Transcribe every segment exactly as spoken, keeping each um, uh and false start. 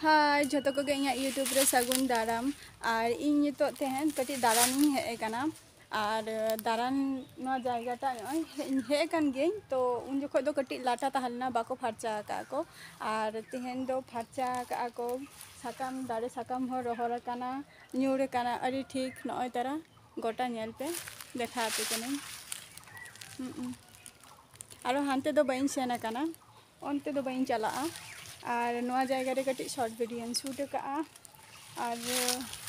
ᱦᱟᱭ ᱡᱷᱚᱛᱚ ᱠᱚᱜᱮ ᱤᱧᱟᱹᱜ YouTube ᱨᱮ ᱥᱟᱹᱜᱩᱱ ᱫᱟᱨᱟᱢ᱾ ᱟᱨ ᱤᱧ ᱱᱤᱛᱚᱜ ᱛᱮᱦᱮᱧ ᱠᱟᱹᱴᱤᱡ ᱫᱟᱬᱟᱱᱤᱧ ᱦᱮᱡ ᱟᱠᱟᱱᱟ᱾ ᱟᱨ ᱫᱟᱬᱟᱱ ᱱᱚᱣᱟ ᱡᱟᱭᱜᱟᱴᱟᱜ ᱱᱚᱜᱼᱚᱭ ᱦᱮᱡ, ᱦᱮᱡ ᱟᱠᱟᱱ ᱜᱤᱭᱟᱹᱧ, ᱛᱚ ᱩᱱ ᱡᱚᱠᱷᱚᱱ ᱫᱚ ᱠᱟᱹᱴᱤᱡ ᱞᱟᱴᱟ ᱛᱟᱦᱮᱸ ᱞᱮᱱᱟ, ᱵᱟᱠᱚ ᱯᱷᱟᱨᱪᱟ ᱟᱠᱟᱫ ᱠᱚ᱾ ᱟᱨ ᱛᱮᱦᱮᱧ ᱫᱚ ᱯᱷᱟᱨᱪᱟ ᱟᱠᱟᱫ ᱠᱚ, ᱥᱟᱠᱟᱢ, ᱫᱟᱨᱮ ᱥᱟᱠᱟᱢ ᱦᱚᱸ ᱨᱚᱦᱚᱲ ᱟᱠᱟᱱᱟ, ᱧᱩᱨ ᱟᱠᱟᱱᱟ ᱟᱹᱰᱤ ᱴᱷᱤᱠ᱾ ᱱᱚᱜᱼᱚᱭ ᱛᱟᱨᱟ ᱜᱚᱴᱟ ᱧᱮᱞ ᱯᱮ, ᱫᱮᱠᱷᱟᱣ ᱟᱯᱮ ᱠᱟᱹᱱᱟᱹᱧ᱾ ᱦᱩᱸ, ᱦᱩᱸ᱾ ᱟᱨᱚ ᱦᱟᱱᱛᱮ ᱫᱚ ᱵᱟᱹᱧ ᱥᱮᱱ ᱟᱠᱟᱱᱟ, ᱚᱱᱛᱮ ᱫᱚ ᱵᱟᱹᱧ ᱪᱟᱞᱟᱜᱼᱟ᱾ ᱟᱨ ᱱᱚᱣᱟ ᱡᱟᱭᱜᱟ ᱨᱮ ᱠᱟᱹᱴᱤᱡ ᱥᱚᱨᱴ ᱵᱷᱤᱰᱤᱭᱳᱧ ᱥᱩᱴ ᱟᱠᱟᱫᱼᱟ᱾ ᱟᱨ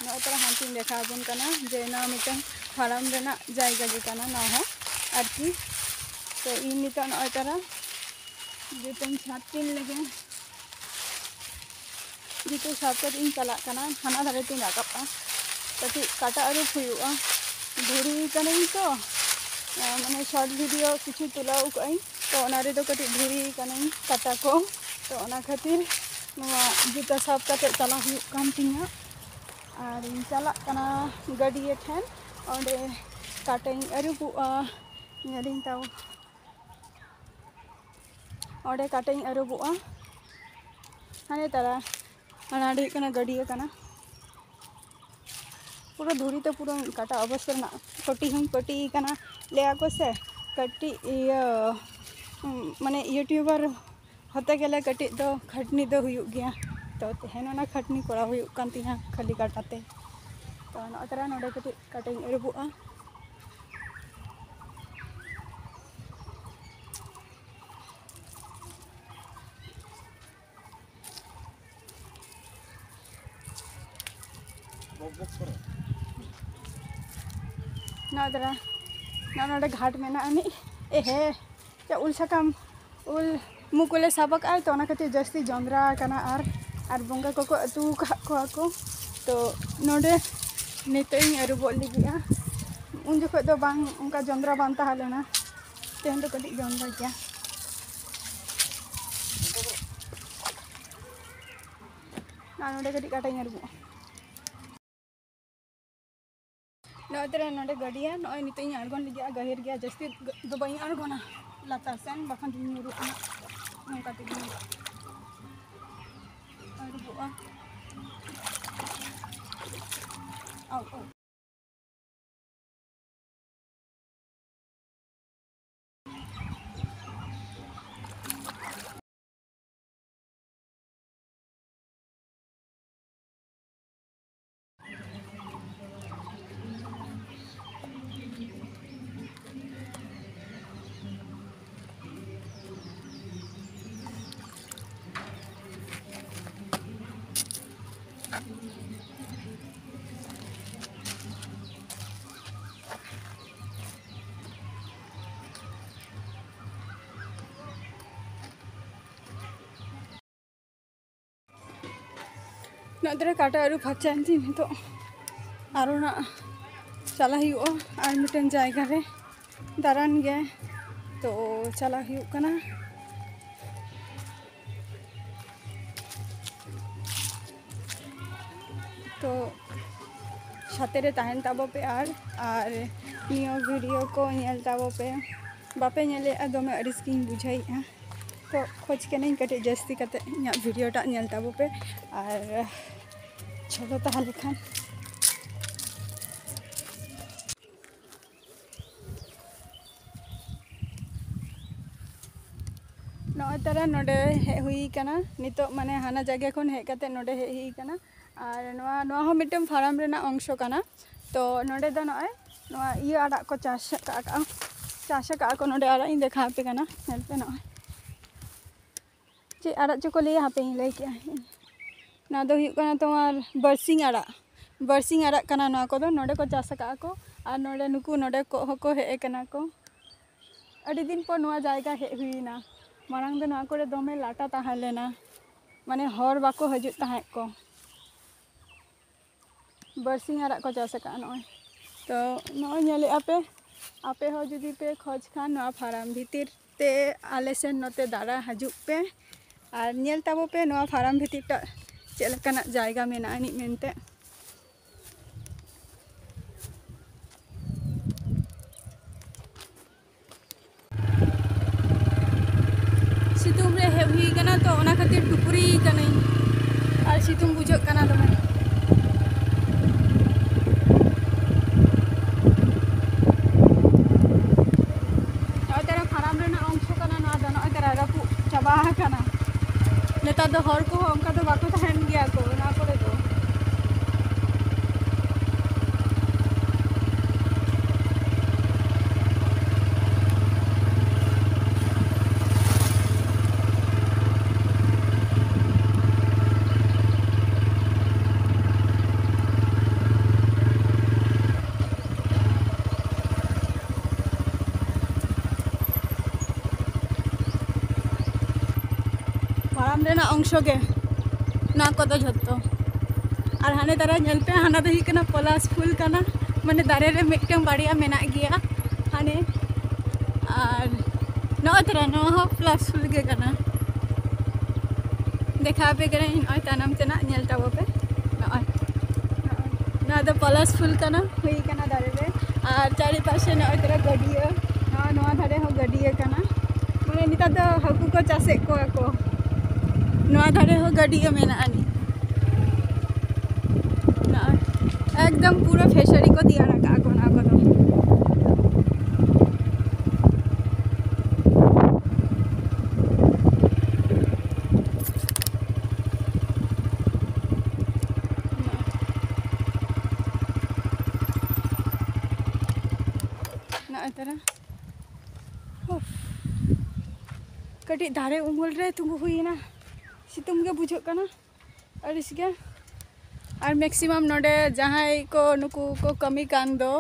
ᱱᱚᱜᱼᱚᱭ ᱛᱟᱨᱟ ᱦᱟᱱᱛᱮᱧ ᱫᱮᱠᱷᱟᱣ ᱟᱵᱚᱱ ᱠᱟᱱᱟ ᱡᱮ ᱱᱚᱣᱟ ᱢᱤᱫᱴᱟᱝ ᱯᱷᱟᱨᱟᱢ ᱨᱮᱱᱟᱜ ᱡᱟᱭᱜᱟ ᱜᱮ ᱠᱟᱱᱟ ᱱᱚᱣᱟ ᱦᱚᱸ ᱟᱨᱠᱤ᱾ ᱛᱚ ᱤᱧ ᱱᱤᱛᱚᱜ ᱱᱚᱜᱼᱚᱭ ᱛᱟᱨᱟ ᱡᱩᱛᱟᱹᱧ ᱥᱟᱵ ᱛᱤᱧ ᱞᱮᱜᱮ᱾ ᱡᱩᱛᱟᱹ ᱥᱟᱵ ᱠᱟᱛᱮ ᱤᱧ ᱪᱟᱞᱟᱜ ᱠᱟᱱᱟ, ᱦᱟᱱᱟ ᱫᱷᱟᱨᱮ ᱛᱤᱧ ᱨᱟᱠᱟᱵᱼᱟ᱾ ᱠᱟᱹᱴᱤᱡ ᱠᱟᱴᱟ ᱟᱹᱨᱩᱵ ᱦᱩᱭᱩᱜᱼᱟ, ᱫᱷᱩᱲᱤ ᱠᱟᱹᱱᱟᱹᱧ ᱛᱚ, ᱟᱨ ᱢᱟᱱᱮ ᱥᱚᱨᱴ ᱵᱷᱤᱰᱤᱭᱳ ᱠᱤᱪᱷᱩ ᱛᱩᱞᱟᱹᱣ ᱟᱠᱟᱫ ᱟᱹᱧ, ᱛᱚ ᱚᱱᱟ ᱨᱮᱫᱚ ᱠᱟᱹᱴᱤᱡ ᱫᱷᱩᱲᱤ ᱠᱟᱹᱱᱟᱹᱧ ᱠᱟᱴᱟ ᱠᱚ, ᱛᱚ ᱚᱱᱟ ᱠᱷᱟᱹᱛᱤᱨ ᱱᱚᱣᱟ ᱡᱩᱛᱟᱹ ᱥᱟᱵ ᱠᱟᱛᱮ ᱪᱟᱞᱟᱜ ᱦᱩᱭᱩᱜ ᱠᱟᱱ ᱛᱤᱧᱟᱹ᱾ ᱟᱨᱤᱧ ᱪᱟᱞᱟᱜ ᱠᱟᱱᱟ ᱜᱟᱹᱰᱭᱟᱹ ᱴᱷᱮᱱ, ᱚᱸᱰᱮ ᱠᱟᱴᱟᱧ ᱟᱹᱨᱩᱵᱚᱜᱼᱟ᱾ ᱧᱮᱞᱤᱧ ᱛᱟᱵᱚ, ᱚᱸᱰᱮ ᱠᱟᱴᱟᱧ ᱟᱹᱨᱩᱵᱚᱜᱼᱟ᱾ ᱦᱟᱱᱮ ᱛᱟᱨᱟ, ᱚᱱᱟ ᱚᱸᱰᱮ ᱦᱩᱭᱩᱜ ᱠᱟᱱᱟ ᱜᱟᱹᱰᱭᱟᱹ ᱠᱟᱱᱟ᱾ ᱯᱩᱨᱟᱹ ᱫᱷᱩᱲᱤ ᱛᱮ ᱯᱩᱨᱟᱹ ᱠᱟᱴᱟ ᱚᱵᱚᱥᱛᱟ ᱨᱮᱱᱟᱜ ᱯᱟᱹᱴᱤ ᱦᱚᱸᱧ ᱯᱟᱹᱴᱤ ᱠᱟᱱᱟ᱾ ᱞᱟᱹᱭᱟ ᱠᱚ ᱥᱮ ᱠᱟᱹᱴᱤᱡ ᱤᱭᱟᱹ, ᱩᱸ, ᱢᱟᱱᱮ ᱤᱭᱩᱴᱤᱭᱩᱵᱟᱨ ᱦᱚᱛᱮ ᱜᱮᱞᱮ ᱠᱟᱹᱴᱤᱡ ᱫᱚ ᱠᱷᱟᱹᱴᱱᱤ ᱫᱚ ᱦᱩᱭᱩᱜ ᱜᱮᱭᱟ᱾ ᱛᱚ ᱛᱮᱦᱮᱧ ᱚᱱᱟ ᱠᱷᱟᱹᱴᱱᱤ ᱠᱚᱨᱟᱣ ᱦᱩᱭᱩᱜ ᱠᱟᱱ ᱛᱤᱧᱟᱹ ᱠᱷᱟᱹᱞᱤ ᱠᱟᱴᱟ ᱛᱮ᱾ ᱛᱚ ᱱᱚᱜᱼᱚᱭ ᱛᱟᱨᱟ ᱱᱚᱰᱮ ᱠᱟᱹᱴᱤᱡ ᱠᱟᱴᱟᱧ ᱟᱹᱨᱩᱵᱚᱜᱼᱟ᱾ ᱱᱚᱣᱟ ᱫᱟᱨᱟ, ᱱᱚᱜᱼᱚ ᱱᱚᱰᱮ ᱜᱷᱟᱴ ᱢᱮᱱᱟᱜ ᱟᱹᱱᱤᱡ᱾ ᱮ ᱦᱮ, ᱪᱮᱫ ᱩᱞ ᱥᱟᱠᱟᱢ, ᱩᱞ ᱢᱩ ᱠᱚᱞᱮ ᱥᱟᱵ ᱟᱠᱟᱫᱼᱟ, ᱛᱚ ᱚᱱᱟ ᱠᱷᱟᱹᱛᱤᱨ ᱡᱟᱹᱥᱛᱤ ᱡᱚᱸᱫᱽᱨᱟ ᱟᱠᱟᱱᱟ᱾ ᱟᱨ, ᱟᱨ ᱵᱚᱸᱜᱟ ᱠᱚᱠᱚ ᱟᱹᱛᱩ ᱟᱠᱟᱫ ᱠᱚᱣᱟ ᱠᱚ᱾ ᱛᱚ ᱱᱚᱰᱮ ᱱᱤᱛᱚᱜ ᱤᱧ ᱟᱹᱨᱩᱵᱚᱜ ᱞᱟᱹᱜᱤᱫᱼᱟ᱾ ᱩᱱ ᱡᱚᱠᱷᱚᱱ ᱫᱚ ᱵᱟᱝ, ᱚᱱᱠᱟ ᱡᱚᱸᱫᱽᱨᱟ ᱵᱟᱝ ᱛᱟᱦᱮᱸ ᱞᱮᱱᱟ, ᱛᱮᱦᱮᱧ ᱫᱚ ᱠᱟᱹᱴᱤᱡ ᱡᱚᱸᱫᱽᱨᱟ ᱜᱮᱭᱟ᱾ ᱟᱨ ᱱᱚᱰᱮ ᱠᱟᱹᱴᱤᱡ ᱠᱟᱴᱟᱧ ᱟᱹᱨᱩᱵᱚᱜᱼᱟ᱾ ᱱᱚᱜᱼᱚᱭ ᱛᱟᱨᱟ ᱱᱚᱰᱮ ᱜᱟᱹᱰᱭᱟᱹ, ᱱᱚᱜᱼᱚᱭ ᱱᱤᱛᱚᱜ ᱤᱧ ᱟᱬᱜᱚᱱ ᱞᱟᱹᱜᱤᱫᱼᱟ, ᱜᱟᱹᱦᱤᱨ ᱜᱮᱭᱟ, ᱡᱟᱹᱥᱛᱤ ᱫᱚ ᱵᱟᱹᱧ ᱟᱬᱜᱚᱱᱟ ᱞᱟᱛᱟᱨ ᱥᱮᱱ, ᱵᱟᱠᱷᱟᱱ ᱫᱚᱧ ᱧᱩᱨᱩᱜᱼᱟ᱾ ᱱᱚᱝᱠᱟ ᱛᱮᱜᱮ ᱟᱹᱨᱩᱵᱚᱜᱼᱟ᱾ ᱩᱱᱟᱹᱜ ᱫᱷᱟᱨᱮ ᱠᱟᱴᱟ ᱟᱹᱨᱩ ᱯᱷᱟᱨᱪᱟᱭᱮᱱ ᱛᱤᱧ ᱱᱤᱛᱚᱜ ᱟᱨᱚ ᱱᱟᱜ ᱪᱟᱞᱟᱜ ᱦᱩᱭᱩᱜᱼᱟ ᱟᱨ ᱢᱤᱫᱴᱮᱱ ᱡᱟᱭᱜᱟ ᱨᱮ ᱫᱟᱬᱟᱱ ᱜᱮ᱾ ᱛᱚ ᱪᱟᱞᱟᱜ ᱦᱩᱭᱩᱜ ᱠᱟᱱᱟ᱾ ᱛᱚ ᱥᱟᱛᱮ ᱨᱮ ᱛᱟᱦᱮᱱ ᱛᱟᱵᱚ ᱯᱮ ᱟᱨ, ᱟᱨ ᱱᱤᱭᱟᱹ ᱵᱷᱤᱰᱤᱭᱳ ᱠᱚ ᱧᱮᱞ ᱛᱟᱵᱚ ᱯᱮ᱾ ᱵᱟᱯᱮ ᱧᱮᱞᱮᱫᱼᱟ, ᱫᱚᱢᱮ ᱟᱹᱲᱤᱥ ᱜᱤᱧ ᱵᱩᱡᱷᱟᱹᱣᱮᱫᱼᱟ᱾ ᱛᱚ ᱠᱷᱚᱡᱽ ᱠᱟᱹᱱᱟᱹᱧ ᱠᱟᱹᱴᱤᱡ ᱡᱟᱹᱥᱛᱤ ᱠᱟᱛᱮ ᱤᱧᱟᱹᱜ ᱵᱷᱤᱰᱤᱭᱳ ᱴᱟᱜ ᱧᱮᱞ ᱛᱟᱵᱚ ᱯᱮ᱾ ᱟᱨ ᱪᱚᱞᱚ ᱛᱟᱦᱚᱞᱮ ᱠᱷᱟᱱ᱾ ᱱᱚᱜᱼᱚᱭ ᱛᱟᱨᱟ ᱱᱚᱰᱮ ᱦᱮᱡ ᱦᱩᱭ ᱠᱟᱱᱟ ᱱᱤᱛᱚᱜ, ᱢᱟᱱᱮ ᱦᱟᱱᱟ ᱡᱟᱭᱜᱟ ᱠᱷᱚᱱ ᱦᱮᱡ ᱠᱟᱛᱮ ᱱᱚᱰᱮ ᱦᱮᱡ ᱦᱩᱭ ᱠᱟᱱᱟ᱾ ᱟᱨ ᱱᱚᱣᱟ, ᱱᱚᱣᱟ ᱦᱚᱸ ᱢᱤᱫᱴᱮᱱ ᱯᱷᱟᱨᱟᱢ ᱨᱮᱱᱟᱜ ᱚᱝᱥᱚ ᱠᱟᱱᱟ᱾ ᱛᱚ ᱱᱚᱰᱮ ᱫᱚ ᱱᱚᱜᱼᱚᱭ ᱱᱚᱣᱟ ᱤᱭᱟᱹ ᱟᱲᱟᱜ ᱠᱚ ᱪᱟᱥ ᱟᱠᱟᱫᱼᱟ, ᱪᱟᱥ ᱟᱠᱟᱫᱼᱟ ᱠᱚ ᱱᱚᱰᱮ ᱟᱲᱟᱜ᱾ ᱤᱧ ᱫᱮᱠᱷᱟᱣ ᱟᱯᱮ ᱠᱟᱱᱟ, ᱧᱮᱞ ᱯᱮ ᱱᱚᱜᱼᱚᱭ᱾ ᱪᱮᱫ ᱟᱲᱟᱜ ᱪᱚᱠᱚ ᱞᱟᱹᱭᱟ, ᱦᱟᱯᱮᱧ ᱞᱟᱹᱭ ᱠᱮᱜᱼᱟ᱾ ᱱᱚᱣᱟ ᱫᱚ ᱦᱩᱭᱩᱜ ᱠᱟᱱᱟ ᱛᱳᱢᱟᱨ ᱵᱟᱨᱥᱤᱧ ᱟᱲᱟᱜ, ᱵᱟᱨᱥᱤᱧ ᱟᱲᱟᱜ ᱠᱟᱱᱟ ᱱᱚᱣᱟ ᱠᱚᱫᱚ᱾ ᱱᱚᱰᱮ ᱠᱚ ᱪᱟᱥ ᱟᱠᱟᱫᱼᱟ ᱠᱚ ᱟᱨ ᱱᱚᱰᱮ ᱱᱩᱠᱩ ᱱᱚᱰᱮ ᱠᱚᱜ ᱦᱚᱸᱠᱚ ᱦᱮᱡ ᱟᱠᱟᱱᱟ ᱠᱚ᱾ ᱟᱹᱰᱤ ᱫᱤᱱ ᱯᱚᱨ ᱱᱚᱣᱟ ᱡᱟᱭᱜᱟ ᱦᱮᱡ ᱦᱩᱭᱱᱟ᱾ ᱢᱟᱲᱟᱝ ᱫᱚ ᱱᱚᱣᱟ ᱠᱚᱨᱮ ᱫᱚᱢᱮ ᱞᱟᱴᱟ ᱛᱟᱦᱮᱸ ᱞᱮᱱᱟ, ᱢᱟᱱᱮ ᱦᱚᱲ ᱵᱟᱠᱚ ᱦᱤᱡᱩᱜ ᱛᱟᱦᱮᱸᱫ ᱠᱚ᱾ ᱵᱟᱹᱨᱥᱤᱧ ᱟᱲᱟᱜ ᱠᱚ ᱪᱟᱥ ᱟᱠᱟᱫᱼᱟ ᱱᱚᱜᱼᱚᱭ᱾ ᱛᱚ ᱱᱚᱜᱼᱚᱭ ᱧᱮᱞᱮᱫᱼᱟ ᱯᱮ, ᱟᱯᱮ ᱦᱚᱸ ᱡᱩᱫᱤ ᱯᱮ ᱠᱷᱚᱡᱽ ᱠᱷᱟᱱ ᱱᱚᱣᱟ ᱯᱷᱟᱨᱟᱢ ᱵᱷᱤᱛᱤᱨ ᱛᱮ ᱟᱞᱮ ᱥᱮᱱ ᱱᱚᱛᱮ ᱫᱟᱬᱟ ᱦᱤᱡᱩᱜ ᱯᱮ ᱟᱨ ᱧᱮᱞ ᱛᱟᱵᱚ ᱯᱮ ᱱᱚᱣᱟ ᱯᱷᱟᱨᱟᱢ ᱵᱷᱤᱛᱤᱨ ᱴᱟᱜ ᱪᱮᱫ ᱞᱮᱠᱟᱱᱟᱜ ᱡᱟᱭᱜᱟ ᱢᱮᱱᱟᱜᱼᱟ ᱟᱹᱱᱤᱡ ᱢᱮᱱᱛᱮ᱾ ᱥᱤᱛᱩᱝ ᱨᱮ ᱦᱮᱡ ᱦᱩᱭ ᱠᱟᱱᱟ, ᱛᱚ ᱚᱱᱟ ᱠᱷᱟᱹᱛᱤᱨ ᱴᱩᱯᱩᱨᱤ ᱠᱟᱹᱱᱟᱹᱧ ᱟᱨ ᱥᱤᱛᱩᱝ ᱵᱩᱡᱷᱟᱹᱜ ᱠᱟᱱᱟ ᱫᱚᱢᱮ᱾ ᱱᱮᱛᱟᱨ ᱫᱚ ᱦᱚᱲ ᱠᱚᱦᱚᱸ ᱚᱱᱠᱟ ᱫᱚ ᱵᱟᱠᱚ ᱛᱟᱦᱮᱱ ᱜᱮᱭᱟ ᱠᱚ ᱚᱱᱟ ᱠᱚᱨᱮ ᱫᱚ᱾ ᱯᱷᱟᱨᱟᱢ ᱨᱮᱱᱟᱜ ᱚᱝᱥᱚ ᱜᱮ ᱱᱚᱣᱟ ᱠᱚᱫᱚ ᱡᱷᱚᱛᱚ᱾ ᱟᱨ ᱦᱟᱱᱮ ᱫᱟᱨᱟ ᱧᱮᱞ ᱯᱮ, ᱦᱟᱱᱟ ᱫᱚ ᱦᱩᱭᱩᱜ ᱠᱟᱱᱟ ᱯᱚᱞᱟᱥ ᱯᱷᱩᱞ ᱠᱟᱱᱟ, ᱢᱟᱱᱮ ᱫᱟᱨᱮ ᱨᱮ ᱢᱤᱫᱴᱟᱝ ᱵᱟᱨᱭᱟ ᱢᱮᱱᱟᱜ ᱜᱮᱭᱟ ᱦᱟᱱᱮ᱾ ᱟᱨ ᱱᱚᱜᱼᱚᱭ ᱛᱚᱨᱟ ᱱᱚᱣᱟ ᱦᱚᱸ ᱯᱚᱞᱟᱥ ᱯᱷᱩᱞ ᱜᱮ ᱠᱟᱱᱟ᱾ ᱫᱮᱠᱷᱟᱣ ᱟᱯᱮ ᱠᱟᱹᱱᱟᱹᱧ ᱱᱚᱜᱼᱚᱭ ᱛᱟᱭᱱᱚᱢ ᱛᱮᱱᱟᱜ, ᱧᱮᱞ ᱛᱟᱵᱚ ᱯᱮ᱾ ᱱᱚᱜᱼᱚᱭ ᱱᱚᱣᱟ ᱫᱚ ᱯᱚᱞᱟᱥ ᱯᱷᱩᱞ ᱠᱟᱱᱟ, ᱦᱩᱭ ᱠᱟᱱᱟ ᱫᱟᱨᱮ ᱨᱮ᱾ ᱟᱨ ᱪᱟᱨᱤᱯᱟᱥᱮ ᱱᱚᱜᱼᱚᱭ ᱛᱚᱨᱟ ᱜᱟᱹᱰᱭᱟᱹ, ᱱᱚᱣᱟ, ᱱᱚᱣᱟ ᱫᱷᱟᱨᱮ ᱦᱚᱸ ᱜᱟᱹᱰᱭᱟᱹ ᱠᱟᱱᱟ᱾ ᱢᱟᱱᱮ ᱱᱮᱛᱟᱨ ᱫᱚ ᱦᱟᱹᱠᱩ ᱠᱚ ᱪᱟᱥᱮᱫ ᱠᱚᱣᱟ ᱠᱚ ᱱᱚᱣᱟ ᱫᱷᱟᱨᱮ ᱦᱚᱸ ᱜᱟᱹᱰᱭᱟᱹ ᱢᱮᱱᱟᱜ ᱟᱹᱱᱤᱡ᱾ ᱱᱚᱜᱼᱚᱭ ᱮᱠᱫᱚᱢ ᱯᱩᱨᱟᱹ ᱯᱷᱤᱥᱟᱨᱤ ᱠᱚ ᱛᱮᱭᱟᱨ ᱟᱠᱟᱫ ᱠᱚ ᱱᱚᱣᱟ ᱠᱚᱫᱚ᱾ ᱱᱚᱜᱼᱚᱭ ᱛᱟᱨᱟ᱾ ᱩᱯᱷ᱾ ᱠᱟᱹᱴᱤᱡ ᱫᱟᱨᱮ ᱩᱢᱩᱞ ᱨᱮ ᱛᱤᱸᱜᱩ ᱦᱩᱭᱮᱱᱟ᱾ ᱥᱤᱛᱩᱝ ᱜᱮ ᱵᱩᱡᱷᱟᱹᱜ ᱠᱟᱱᱟ ᱟᱹᱲᱤᱥ ᱜᱮ᱾ ᱟᱨ ᱢᱮᱠᱥᱤᱢᱟᱢ ᱱᱚᱰᱮ ᱡᱟᱦᱟᱸᱭ ᱠᱚ ᱱᱩᱠᱩ ᱠᱚ ᱠᱟᱹᱢᱤ ᱠᱟᱱ ᱫᱚ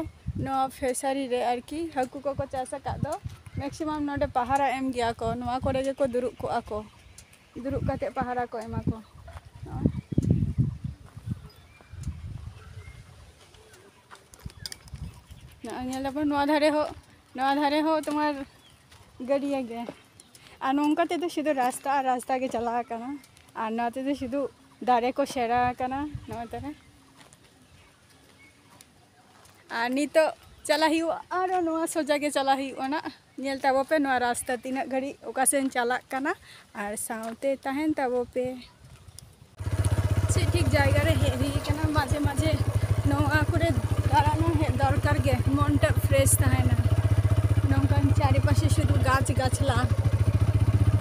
ᱱᱚᱣᱟ ᱯᱷᱤᱥᱟᱨᱤ ᱨᱮ ᱟᱨᱠᱤ, ᱦᱟᱹᱠᱩ ᱠᱚᱠᱚ ᱪᱟᱥ ᱟᱠᱟᱫ ᱫᱚ, ᱢᱮᱠᱥᱤᱢᱟᱢ ᱱᱚᱰᱮ ᱯᱟᱦᱟᱨᱟ ᱮᱢ ᱜᱮᱭᱟ ᱠᱚ᱾ ᱱᱚᱣᱟ ᱠᱚᱨᱮ ᱜᱮᱠᱚ ᱫᱩᱲᱩᱵ ᱠᱚᱜᱼᱟ ᱠᱚ, ᱫᱩᱲᱩᱵ ᱠᱟᱛᱮ ᱯᱟᱦᱟᱨᱟ ᱠᱚ ᱮᱢᱟ ᱠᱚ᱾ ᱱᱚᱜᱼᱚᱭ᱾ ᱱᱚᱜᱼᱚᱭ ᱧᱮᱞ ᱫᱟᱵᱚᱱ ᱱᱚᱣᱟ ᱫᱷᱟᱨᱮ ᱦᱚᱸ, ᱱᱚᱣᱟ ᱫᱷᱟᱨᱮ ᱦᱚᱸ ᱛᱳᱢᱟᱨ ᱜᱟᱹᱰᱭᱟᱹ ᱜᱮ᱾ ᱟᱨ ᱱᱚᱝᱠᱟ ᱛᱮᱫᱚ ᱥᱩᱫᱷᱩ ᱨᱟᱥᱛᱟ ᱟᱨ ᱨᱟᱥᱛᱟ ᱜᱮ ᱪᱟᱞᱟᱣ ᱟᱠᱟᱱᱟ᱾ ᱟᱨ ᱱᱚᱣᱟ ᱛᱮᱫᱚ ᱥᱩᱫᱷᱩ ᱫᱟᱨᱮ ᱠᱚ ᱥᱮᱬᱟ ᱟᱠᱟᱱᱟ ᱱᱚᱜᱼᱚᱭ ᱛᱟᱨᱟ᱾ ᱟᱨ ᱱᱤᱛᱚᱜ ᱪᱟᱞᱟᱜ ᱦᱩᱭᱩᱜᱼᱟ, ᱟᱨᱚ ᱱᱚᱣᱟ ᱥᱚᱡᱟ ᱜᱮ ᱪᱟᱞᱟᱜ ᱦᱩᱭᱩᱜᱼᱟ ᱱᱟᱜ᱾ ᱧᱮᱞ ᱛᱟᱵᱚ ᱯᱮ ᱱᱚᱣᱟ ᱨᱟᱥᱛᱟ ᱛᱤᱱᱟᱹᱜ ᱜᱷᱟᱹᱲᱤᱡ ᱚᱠᱟ ᱥᱮᱱ ᱪᱟᱞᱟᱜ ᱠᱟᱱᱟ, ᱟᱨ ᱥᱟᱶᱛᱮ ᱛᱟᱦᱮᱱ ᱛᱟᱵᱚ ᱯᱮ᱾ ᱪᱮᱫ ᱴᱷᱤᱠ ᱡᱟᱭᱜᱟ ᱨᱮ ᱦᱮᱡ ᱦᱩᱭ ᱠᱟᱱᱟ, ᱢᱟᱡᱷᱮ ᱢᱟᱡᱷᱮ ᱱᱚᱣᱟ ᱠᱚᱨᱮ ᱫᱟᱬᱟᱱ ᱦᱚᱸ ᱦᱮᱡ ᱫᱚᱨᱠᱟᱨ ᱜᱮ, ᱢᱚᱱᱴᱟᱜ ᱯᱷᱨᱮᱥ ᱛᱟᱦᱮᱱᱟ᱾ ᱱᱚᱝᱠᱟᱱ ᱪᱟᱨᱤᱯᱟᱥᱮ ᱥᱩᱫᱷᱩ ᱜᱟᱪᱷ ᱜᱟᱪᱷᱞᱟ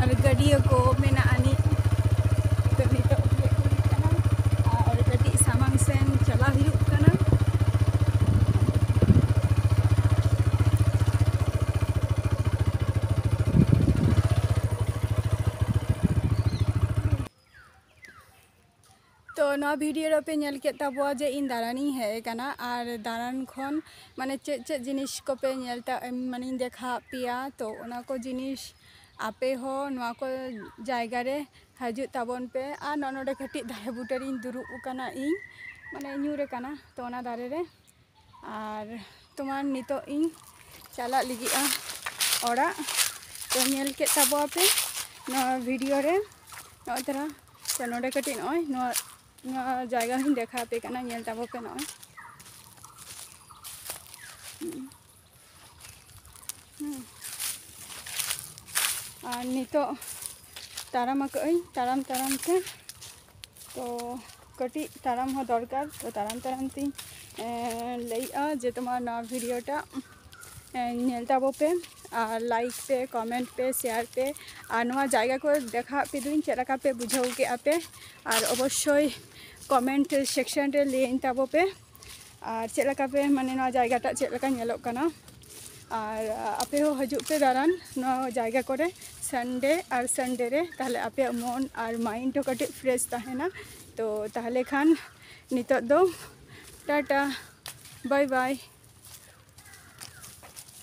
ᱟᱨ ᱜᱟᱹᱰᱭᱟᱹ ᱠᱚ ᱢᱮᱱᱟᱜ ᱟᱹᱱᱤᱡ᱾ ᱛᱚ ᱱᱚᱣᱟ ᱵᱷᱤᱰᱤᱭᱳ ᱨᱮᱯᱮ ᱧᱮᱞ ᱠᱮᱫ ᱛᱟᱵᱚᱣᱟ ᱡᱮ ᱤᱧ ᱫᱟᱬᱟᱱᱤᱧ ᱦᱮᱡ ᱟᱠᱟᱱᱟ, ᱟᱨ ᱫᱟᱬᱟᱱ ᱠᱷᱚᱱ ᱢᱟᱱᱮ ᱪᱮᱫ ᱪᱮᱫ ᱡᱤᱱᱤᱥ ᱠᱚᱯᱮ ᱧᱮᱞ ᱛᱟ-, ᱢᱟᱱᱮᱧ ᱫᱮᱠᱷᱟᱣᱟᱫ ᱯᱮᱭᱟ᱾ ᱛᱚ ᱚᱱᱟ ᱠᱚ ᱡᱤᱱᱤᱥ ᱟᱯᱮ ᱦᱚᱸ ᱱᱚᱣᱟ ᱠᱚ ᱡᱟᱭᱜᱟ ᱨᱮ ᱦᱤᱡᱩᱜ ᱛᱟᱵᱚᱱ ᱯᱮ᱾ ᱟᱨ ᱱᱚᱜᱼᱚ ᱱᱚᱰᱮ ᱠᱟᱹᱴᱤᱡ ᱫᱟᱨᱮ ᱵᱩᱴᱟᱹ ᱨᱤᱧ ᱫᱩᱲᱩᱵ ᱟᱠᱟᱱᱟ ᱤᱧ, ᱢᱟᱱᱮ ᱧᱩᱨ ᱟᱠᱟᱱᱟ, ᱛᱚ ᱚᱱᱟ ᱫᱟᱨᱮ ᱨᱮ᱾ ᱟᱨ ᱛᱳᱢᱟᱨ ᱱᱤᱛᱚᱜ ᱤᱧ ᱪᱟᱞᱟᱜ ᱞᱟᱹᱜᱤᱫᱼᱟ ᱚᱲᱟᱜ᱾ ᱛᱚ ᱧᱮᱞ ᱠᱮᱫ ᱛᱟᱵᱚᱣᱟᱯᱮ ᱱᱚᱣᱟ ᱵᱷᱤᱰᱤᱭᱳ ᱨᱮ ᱱᱚᱜᱼᱚᱭ ᱛᱟᱨᱟ᱾ ᱛᱚ ᱱᱚᱰᱮ ᱠᱟᱹᱴᱤᱡ ᱱᱚᱜᱼᱚᱭ ᱱᱚᱣᱟ, ᱱᱚᱣᱟ ᱡᱟᱭᱜᱟ ᱦᱚᱸᱧ ᱫᱮᱠᱷᱟᱣ ᱟᱯᱮ ᱠᱟᱱᱟ, ᱧᱮᱞ ᱛᱟᱵᱚ ᱯᱮ ᱱᱚᱜᱼᱚᱭ᱾ ᱦᱩᱸ᱾ ᱦᱩᱸ᱾ ᱟᱨ ᱱᱤᱛᱚᱜ ᱛᱟᱲᱟᱢ ᱟᱠᱟᱫ ᱟᱹᱧ ᱛᱟᱲᱟᱢ ᱛᱟᱲᱟᱢ ᱛᱮ, ᱛᱚ ᱠᱟᱹᱴᱤᱡ ᱛᱟᱲᱟᱢ ᱦᱚᱸ ᱫᱚᱨᱠᱟᱨ᱾ ᱛᱚ ᱛᱟᱲᱟᱢ ᱛᱟᱲᱟᱢ ᱛᱤᱧ, ᱮᱸ, ᱞᱟᱹᱭᱮᱜᱼᱟ ᱡᱮ ᱛᱳᱢᱟᱨ ᱱᱚᱣᱟ ᱵᱷᱤᱰᱤᱭᱳᱴᱟᱜ, ᱮᱸ, ᱧᱮᱞ ᱛᱟᱵᱚ ᱯᱮ, ᱟᱨ ᱞᱟᱭᱤᱠ ᱯᱮ, ᱠᱚᱢᱮᱱᱴ ᱯᱮ, ᱥᱮᱭᱟᱨ ᱯᱮ, ᱟᱨ ᱱᱚᱣᱟ ᱡᱟᱭᱜᱟ ᱠᱚ ᱫᱮᱠᱷᱟᱣᱟᱫ ᱯᱮ ᱫᱩᱧ ᱪᱮᱫ ᱞᱮᱠᱟ ᱯᱮ ᱵᱩᱡᱷᱟᱹᱣ ᱠᱮᱫᱼᱟ ᱯᱮ, ᱟᱨ ᱚᱵᱚᱥᱥᱳᱭ ᱠᱚᱢᱮᱱᱴ ᱥᱮᱠᱥᱚᱱ ᱨᱮ ᱞᱟᱹᱭᱟᱹᱧ ᱛᱟᱵᱚ ᱯᱮ᱾ ᱟᱨ ᱪᱮᱫ ᱞᱮᱠᱟ ᱯᱮ, ᱢᱟᱱᱮ ᱱᱚᱣᱟ ᱡᱟᱭᱜᱟᱴᱟᱜ ᱪᱮᱫ ᱞᱮᱠᱟ ᱧᱮᱞᱚᱜ ᱠᱟᱱᱟ᱾ ᱟᱨ ᱟᱯᱮ ᱦᱚᱸ ᱦᱤᱡᱩᱜ ᱯᱮ ᱫᱟᱬᱟᱱ ᱱᱚᱣᱟ ᱡᱟᱭᱜᱟ ᱠᱚᱨᱮ ᱥᱟᱱᱰᱮ ᱟᱨ ᱥᱟᱱᱰᱮ ᱨᱮ, ᱛᱟᱦᱞᱮ ᱟᱯᱮᱭᱟᱜ ᱢᱚᱱ ᱟᱨ ᱢᱟᱭᱤᱱᱰ ᱦᱚᱸ ᱠᱟᱹᱴᱤᱡ ᱯᱷᱨᱮᱥ ᱛᱟᱦᱮᱱᱟ᱾ ᱛᱚ ᱛᱟᱦᱞᱮ ᱠᱷᱟᱱ ᱱᱤᱛᱚᱜ ᱫᱚ ᱴᱟᱴᱟ, ᱵᱟᱭ ᱵᱟᱭ᱾